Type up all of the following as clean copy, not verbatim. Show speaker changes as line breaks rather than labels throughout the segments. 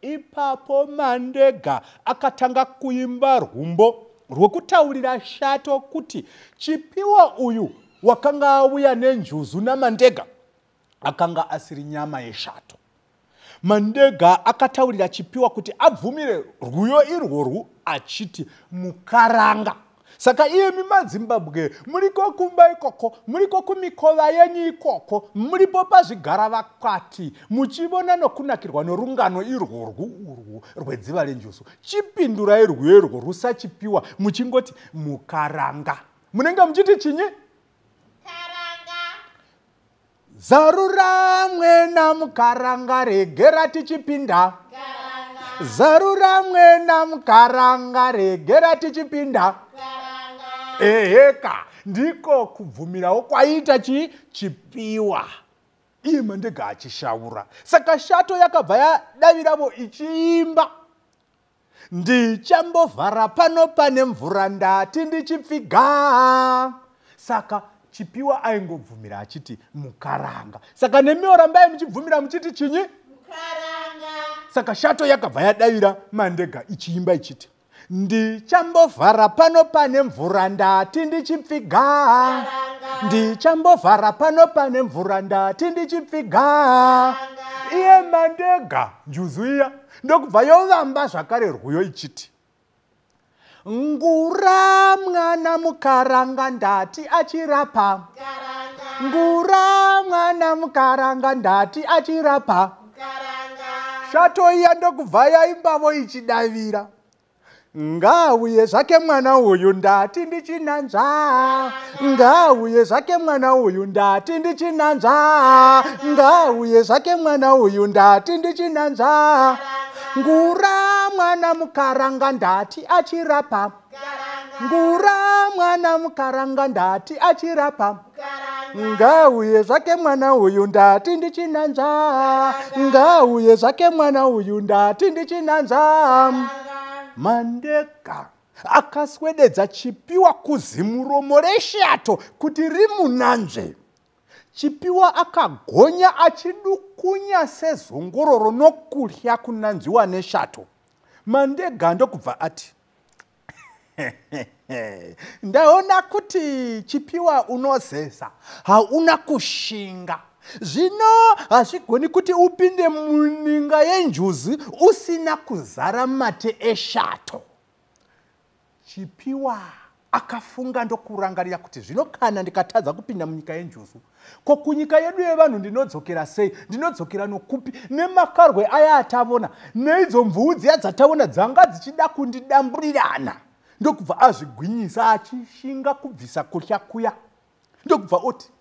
Ipapo Mandega akatanga kuimba rwumbo rwekutaurira shato kuti Chipiwa uyu wakanga auya nenjuzu naMandega akanga asiri nyama yeshato. Mandega akataurira Chipiwa kuti abvumire rwuyo irworwu achiti mukaranga. Saka iyemi madzimbabwe muriko kumba ikoko, muriko kumikova yenyu ikoko, muripo pazvigara vakwati muchivona nokunakirwa norungano irworwu urwu rwedziva renjuzu. Chipindurai rwuyo irwo rusachipiwa muchingoti mukaranga. Munenge muchiti chinyi?
Karanga.
Zarura mwena mukaranga regera tichipinda.
Karanga.
Zarura mwena mukaranga regera tichipinda.
Karanga.
Eheka, ndiko kubvumirawo kwaita chii? Chipiwa. Iye Mandega achishaura. Saka shato yakabva yadaviravo ichiimba. Ndichambovhara pano pane mvura ndati ndichipfiga. Saka Chipiwa aingobvumira achiti mukaranga. Saka nemiwo rambai muchibvumira muchiti chinyi?
Mukaranga.
Saka shato yakabva yadavira Mandega ichiimba ichiti ndichambovhara pano pane mvura ndati ndichipfiga.
Karanga.
Ndichambovhara pano pane mvura ndati ndichipfiga.
Karanga.
Iye Mandega njuzu iya ndokubva yovamba zvakare rwuyo ichiti ngura mwana mukaranga ndati achirapa.
Karanga.
Ngura mwana mukaranga ndati achirapa.
Karanga.
Shato iya ndokubva yaimbavo ichidavira. Ngauye zvake mwana uyu ndati ndichinanzva. Ngauye zvake mwana uyu ndati ndichinanzva. Ngauye zvake mwana uyu ndati ndichinanzva. Ngura mwana mukaranga ndati achirapa.
Karanga.
Ngura mwana mukaranga ndati achirapa.
Karanga.
Ngauye zvake mwana uyu ndati ndichinanzva. Ngauye zvake mwana uyu ndati ndichinanzva. Mandega akaswededza Chipiwa kuzimuromo reshato kuti rimunanzve. Chipiwa akagonya achidukunya sezongororo nokurya kunanzviwa neshato. Mandega ndokubva ati ndaona kuti Chipiwa unozeza, hauna kushinga. Zvino hazvigoni kuti upinde muninga yenjuzu usina kuzara mate eshato. Chipiwa akafunga ndokurangarira kuti zvino kana ndikatadza kupinda munyika yenjuzu, ko kunyika yedu yevanhu ndinodzokera sei? Ndinodzokera nokupi? Nemakarwe aya atavona, neidzo mvuu dziya dzatavona dzanga dzichida kundidamburirana. Ndokubva azvigwinyisa achishinga kubvisa kurya kuya. Ndokubva oti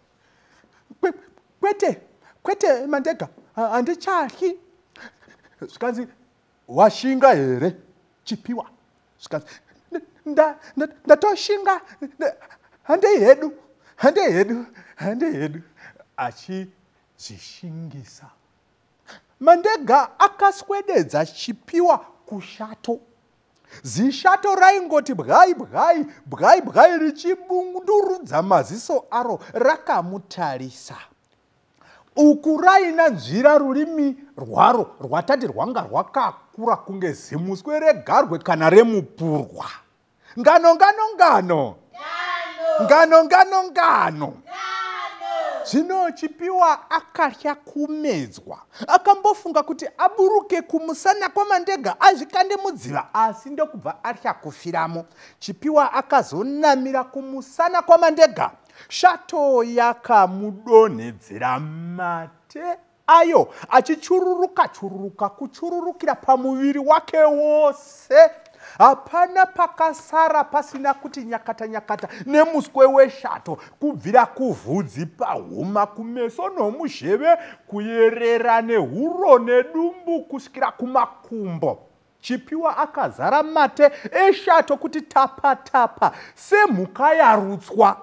kwete, kwete Mandega, handichatyi. Zvikanzi washinga here Chipiwa? Zvikanzi ndatoshinga, handei hedu, handei hedu, handei hedu. Achizvishingisa. Mandega akaswededza Chipiwa kushato. Zishato raingoti bwai bwai bwai bwai richibundurudza maziso aro rakamutarisa. Uku rainanzvira rurimi rwaro rwatati rwanga rwakakura kunge zimuswe regarwe kana remupurwa. Ngano ngano ngano. Ngano ngano ngano. Zvino Chipiwa akatya kumedzwa. Akambofunga kuti aburuke kumusana kwaMandega azvikande mudziva, asi ndokubva atya kufiramo. Chipiwa akazonamira kumusana kwaMandega. Shato yakamudonhedzera mate ayo achichururuka chururuka kuchururukira pamuviri wake wose. Hapana pakasara pasina kuti nyakata nyakata nemuswe weshato, kubvira kuvhudzi pahuma, kumeso nomuzheve, kuyerera nehuro nedumbu kusvikira kumakumbo. Chipiwa akazara mate eshato kuti tapa tapa semhuka yarutswa.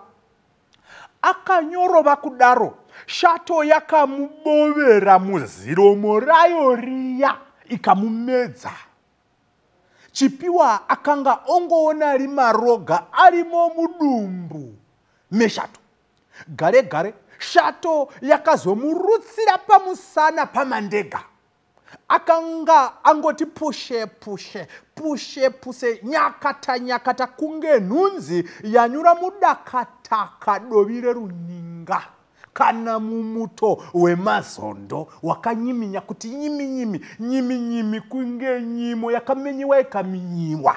Akanyorova kudaro, shato yakamubovera muziromo rayo riya ikamumedza. Chipiwa akanga ongoona rima roga arimo mudumbu meshato. Gare gare shato yakazomurutsira pamusana paMandega. Akanga angoti pushe pushe pushe puse, nyakata nyakata kunge nhunzi yanyura mudakataka dovi reruninga kana mumuto wemazondo wakanyiminya kuti nyiminyimi nyiminyimi kunge nyimo yakamenyiwa ikaminyiwa.